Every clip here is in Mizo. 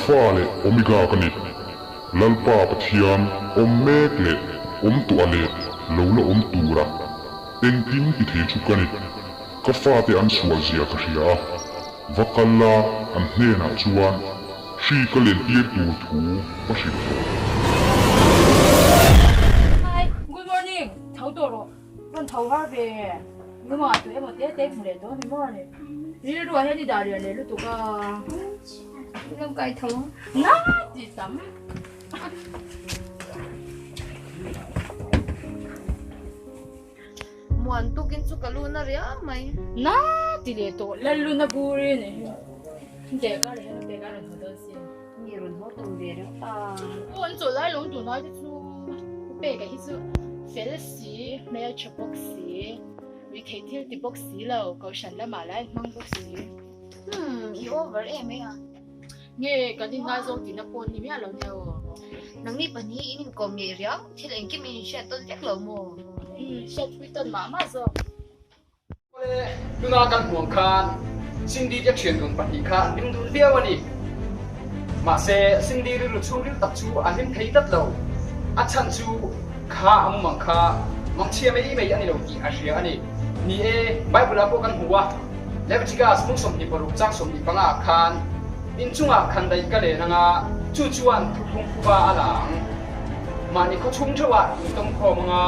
Alpha leh Omega ka ni. Lalpa Pathian awm mek leh awm tawh leh lo la awm tura engkim ti thei chu ka ni. Ka fate an sual zia ka hria a, va kal la an hnenah chuan hri ka len tir tur thu va hrilh rawh. Hi, good morning, tho tawh rawh, rawn tho har ve nge, nungah tu emaw te te hmu leh dawn ni maw ni, rilru ah hian i dah lian leh lutuk a. Lam kai tho. Na ti tam. Muan tukin chu ka lu na riau mai. Na ti leh tawh lal lu na bur i ni hi. Teh ka leh hian teh ka rawn haw dawn si. Mi rawn haw tum ve reuh ta. Aw an chawlh lai lawm tun ai te chu peka hi chu fel si hmel tha bawk si ri theih thil ti bawk si lo kohhran lamah lah in hmang bawk si. Hmm i over em e a. Nge kan inngaizawng tihna pawh ni miah lo nia aw. Nangni pahnih in inkawm ngei riau, thil engkim in inhriat tawn vek lo maw? Umm, hriat pui tawn mah mah zawk. Awle, tuna kan hmuang khan Cindy te thian dun pahnih kha an hlim dun viau a ni. Mahse, Cindy rilru chhungril tak chu a hlim thei tlat lo. A chhan chu kha a mumang kha mangchhia mai mai a ni lo tih a hria a ni. Ni e, Bible ah pawh kan hmu a. Leviticus hmung 26 chang 25 ah khan inchungah khandaih ka len anga chu chuan thuthlung phuba a la ang. Mahni khawchhung theuhah intawm khawm anga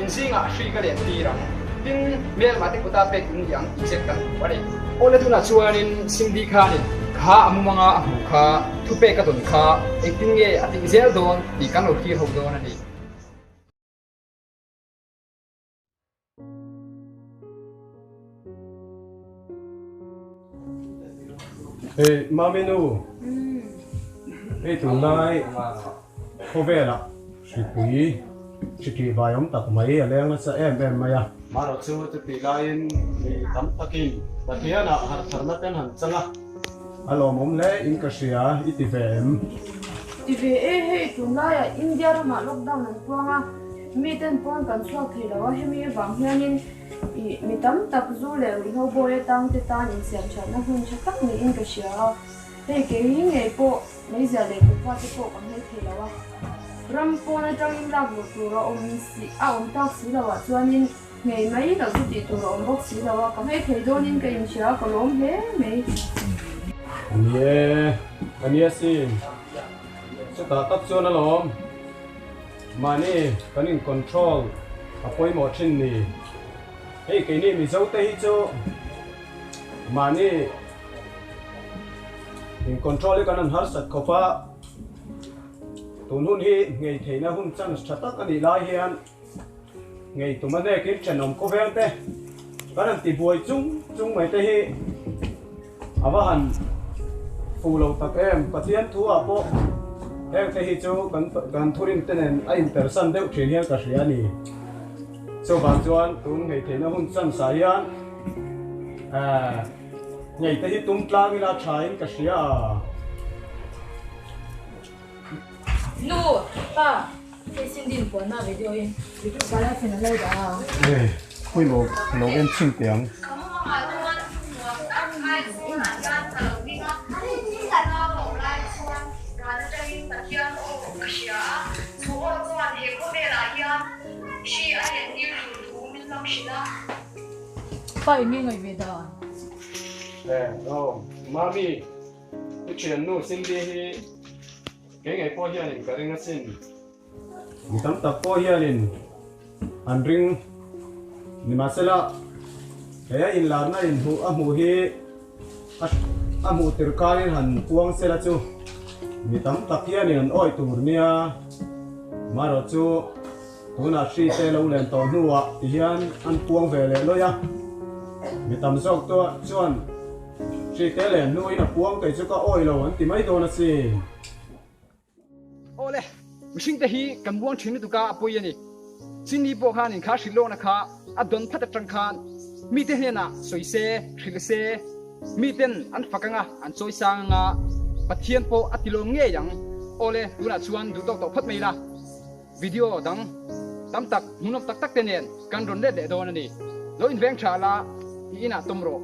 inzingah hri ka len tir ang. Tin, hmelmah te kuta pek in ni ang tih zet kan hmu a ni. Awle tunah chuanin Cindy khanin kha a mumanga a hmuh kha thupek a dawn kha engtin nge a tih zel dawn tih kan lo thlir ho dawn a ni. Hei Mami nu, hei tunlai khawvelah hripui hri vai awm tak mai a leng nasa em em mai a. Marawh chu chutih laiin mi tam takin Pathianah harhtharna ten han chang a, a lawmawm hle in ka hria i ti ve em? Ti ve e, hei tunlaiah India ramah lockdown an puang a. Mi ten pawn kan chhuak thei lo a, hemi avang hianin ih mi tam tak zu leh ruihhlo bawi atang te tan insiam thatna hun tha tak niin ka hria a, hei kei hi ngei pawh meizia leh kuhva te pawh ka hmel thei lo a, ram pawn atangin lak luh tur a awm si a awm tak si lo ah chuanin ngei mai loh chu tih tur a awm bawk si lo a, ka hmel thei dawnin ka inhria a, ka lawm hle mai. Ani e, ani asin, chutah tak chuan alawm. Mahni kan in control a pawimawh thin ni. Hei keini Mizo te hi chu mahni in control hi kan han harsat khawp a, tun hun hi nghei theihna hun chance tha tak a nih lai hian nghei tum a hnekin thenawm khawvel te kan han ti buai chung chung mai te hi A va han fuh lo tak em, Pathian thu ah pawh heng te hi chu kan kan thurin te nen a inpersan deuh thin hian ka hria a ni. Chuvang chuan tun ngei theihna hun chance ah hian eh ngei te hi tum tlang ila tha in ka hria a. Nu, pa, hei Cindy in puanna video hi youtube ah live in a lo dah a. E, khawi maw ka lo en chhin teh ang. Pa eng nge ngaih ve dan? E, aw, mami. I thiannu Cindy hi kei ngei pawh hianin ka ring asin. Mi tam tak pawh hianin an ring. Nimahsela, he a inlarna inhmuh a hmuh hi a hmuh tir kaiin han puang sela chu mi tam tak hianin an awih tur nia. Amaherawhchu chu tunah hri te lo len tawh hnuah tihian an puang ve leh lawih a. Mi tam zawk chuan. Hri te leh hnuin a puang kei chu ka awi lo an ti mai dawn asin. Awle, mihring te hi kan muang thin lutuk a, a pawi a ni. Chini pawh khan inkha hrilh lawkna kha a dawn phat atang khan mite hnenah sawi se, hrilh se, miten an fak anga, an chawi sang anga, Pathian pawh a ti lawm ngei ang. Awle, tunah chuan duh tawk tawh phawt mai ila. Video dang tam tak hmuhnawm tak tak te nen kan rawn let leh dawn a ni. Lo inveng tha la, i inah tum rawh.